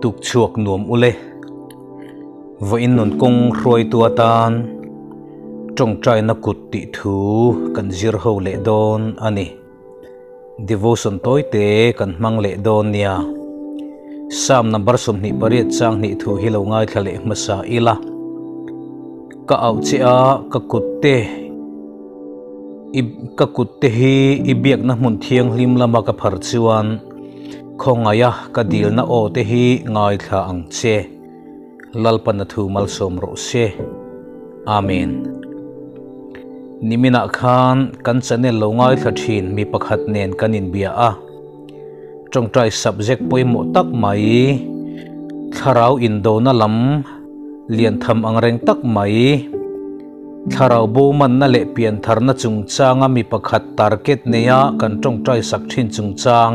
Tuk chhuak nuam ule. Vawiin nun kawng hruaitu atan tawngtaina kut tih thu kan zir ho leh dawn a ni. Devotion tawite kan hmang leh dawn nia. Psalm number 28 chang hnih thu hi lo ngaithla leh hmasa ila. Ka auh che a, ka kut te i ka kut te hi i biakna hmun thianghlim lama ka phar chuan Khawngaia ka dilna aw te hi ngaithla ang che. Lalpana thu malsawm rawh se. Amen. Niminah khan kan channel lo ngaithla thin mi pakhat nen kan inbia a. Tawngtai subject pawimawh tak mai, thlarau indona lam lian tham angreng tak mai, Thlarau bomanna leh piantharna chungchanga mi pakhat target neia kan tawngtai sak thin chungchang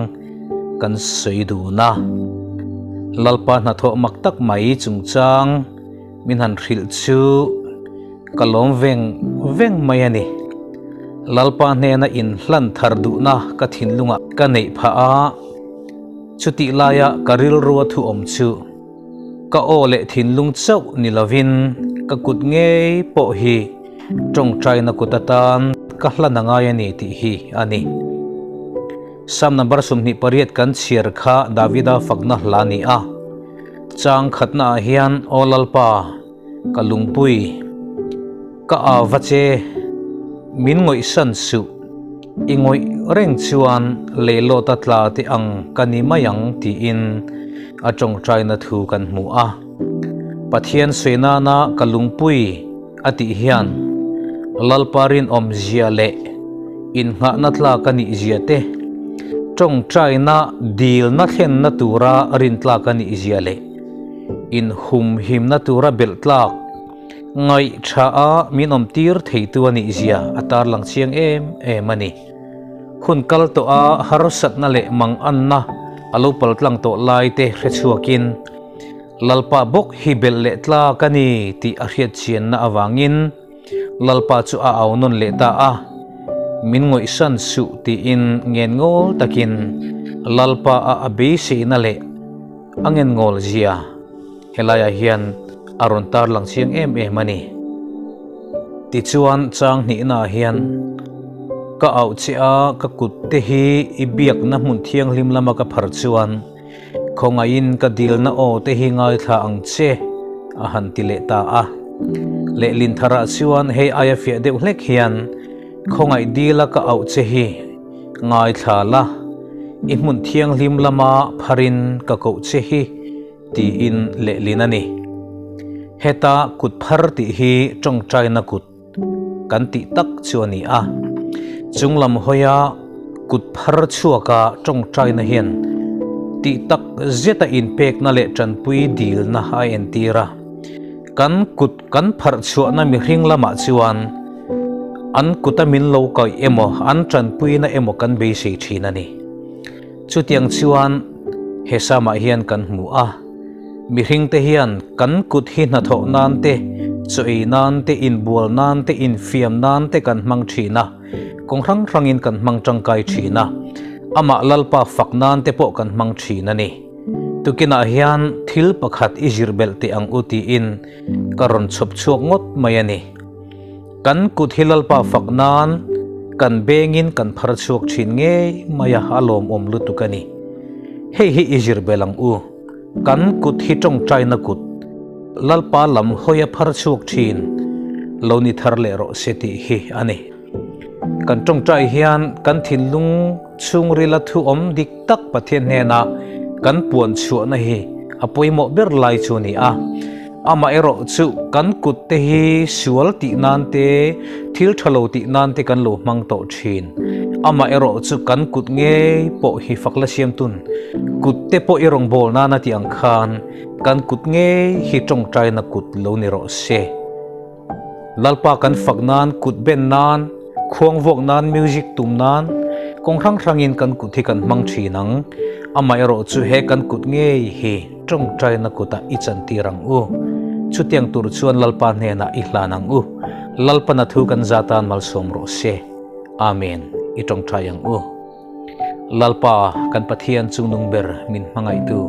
kan sawi dun a. Lalpa hnathawh mak tak mai chungchang min han hrilh chu ka lawm veng veng mai a ni. Lalpa hnena inhlan thar duhna ka thinlungah ka neih phah a, chutih laia ka rilrua thu awm chu, Ka aw leh thinlung chauh ni lovin ka kut ngei pawh hi tawngtaina kut atan ka hlan a ngai a ni tih hi a ni. Psalm number 28 kan chhiar kha Davida fakna hla a ni a. Chang khatna ah hian Aw Lalpa, ka lungpui, ka au va che, min ngawihsan suh, i ngawih reng chuan leilawta tla te ang ka ni mai ang tiin a tawngtaina thu kan hmu a. Pathian sawi nana ka lungpui a tih hian Lalpa rinawmzia leh innghahna tlak a nihzia te, tawngtaina dilna thlenna tura rintlak a nihzia leh inhumhimna tura belh tlak ngaihtha a min awmtir theitu a nihzia a tarlang chiang em em a ni. Hun kal tawh a harsatna leh manganna a lo paltlang tawh lai te hre chhuakin Lalpa bawk hi belh leh tlak a ni tih a hriat chianna avangin Lalpa chu a au nawn leh ta a, Min ngawihsan suh tiin ngen ngawl takin Lalpa a a beiseina leh a ngen ngawl zia helaiah hian a rawn tarlang chiang em em a ni. Tichuan chang hnihnaah hian ka auh che a, ka kut te hi i biakna hmun thianghlim lama ka phar chuan khawngaihin ka dilna aw te hi ngaithla ang che a han ti leh ta a. Lehlin tharah chuan hei aia fiah deuh hlek hian khawngaih dila ka auh che hi ngaithla la, i hmun thianghlim lama pharin ka koh che hi tiin lehlin a ni. Heta kut phar tih hi tawngtaina kut kan tih tak chu a ni a. Chunglam hawia kut phar chhuaka tawngtaina hian tih tak zeta inpekna leh tanpui dilna a entir a. Kan kut kan pharh chhuahna mihring lamah chuan an kuta min lo kaih emaw an tanpuina emaw kan beisei thin a ni. Chutiang chuan he samah hian kan hmu a, mihringte hian kan kut hi hnathawh nan te, chaw ei nan te, inbual nan te, infiam nan te kan hmang thin a, kawng hrang hrangin kan hmang tangkai thin a, amah Lalpa fak nan te pawh kan hmang thin a ni. Tukinah hian thil pakhat i zir belh teh ang u tiin ka rawn chhawp chhuak ngawt mai a ni. Kan kut hi Lalpa fak nan kan bengin kan phar chhuak thin ngei mai a, a lawmawm lutuk a ni. Hei hi i zir belh ang u. Kan kut hi tawngtaina kut, Lalpa lam hawi a phar chhuak thin lo ni thar leh rawh se tih hi a ni. Kan tawngtai hian kan thinlung chhungrila thu awm dik tak Pathian hnena kan puan chhuahna hi a pawimawh ber lai chu a ni a. Amaherawh chu kan kut te hi sual tih nan te, thil tha lo tih nan te kan lo hmang tawh thin. Amaherawh chu kan kut ngei pawh hi fak la siam tun kut te pawh i rawngbâwl nana tih ang khan kan kut ngei hi tawngtaina kut lo ni rawh se. Lalpa kan fak nan, kut ben nan, khuang vuak nan, music tum nan, kawng hrang hrangin kan kut hi kan hmang thin ang. Amaherawh chu he kan kut ngei hi tawngtaina kutah i chantir ang u. Chutiang tur chuan Lalpa hnenah i hlan ang u. Lalpana thu kan zatan malsawm rawh se. Amen. I tawngtai ang u. Lalpa kan Pathian chungnung ber min hmangaihtu.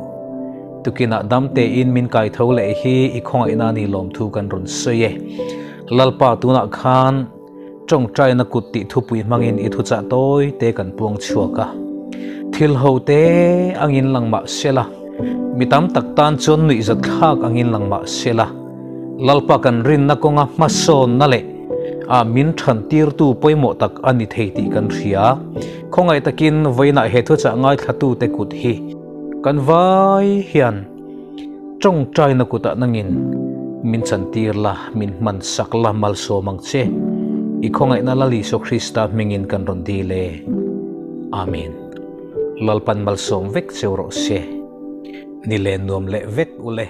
Tukinah dam tein min kai tho leh hi i khawngaihna a ni lawmthu kan rawn sawi e. Lalpa tunah khan tawngtaina kut tih thupui hmangin i thuchah tawi te kan puang chhuak a. Thil ho te angin lang mah sela, mi tam tak tan chuan nuihzat thlak angin lang mah sela, Lalpa kan rinna kawnga hmasawnna leh a min than tirtu pawimawh tak a ni thei tih kan hria. Khawngaih takin vawiinah he thuchah ngaithlatute kut hi kan vai hian tawngtaina kutah nangin min chantir la, min hman sak la malsawm ang che. I khawngaihna Lal Isua Krista hmingin kan rawn dil e. Amen. Lalpan malsawm vek cheu rawh se. Ni len nuam leh vek ule.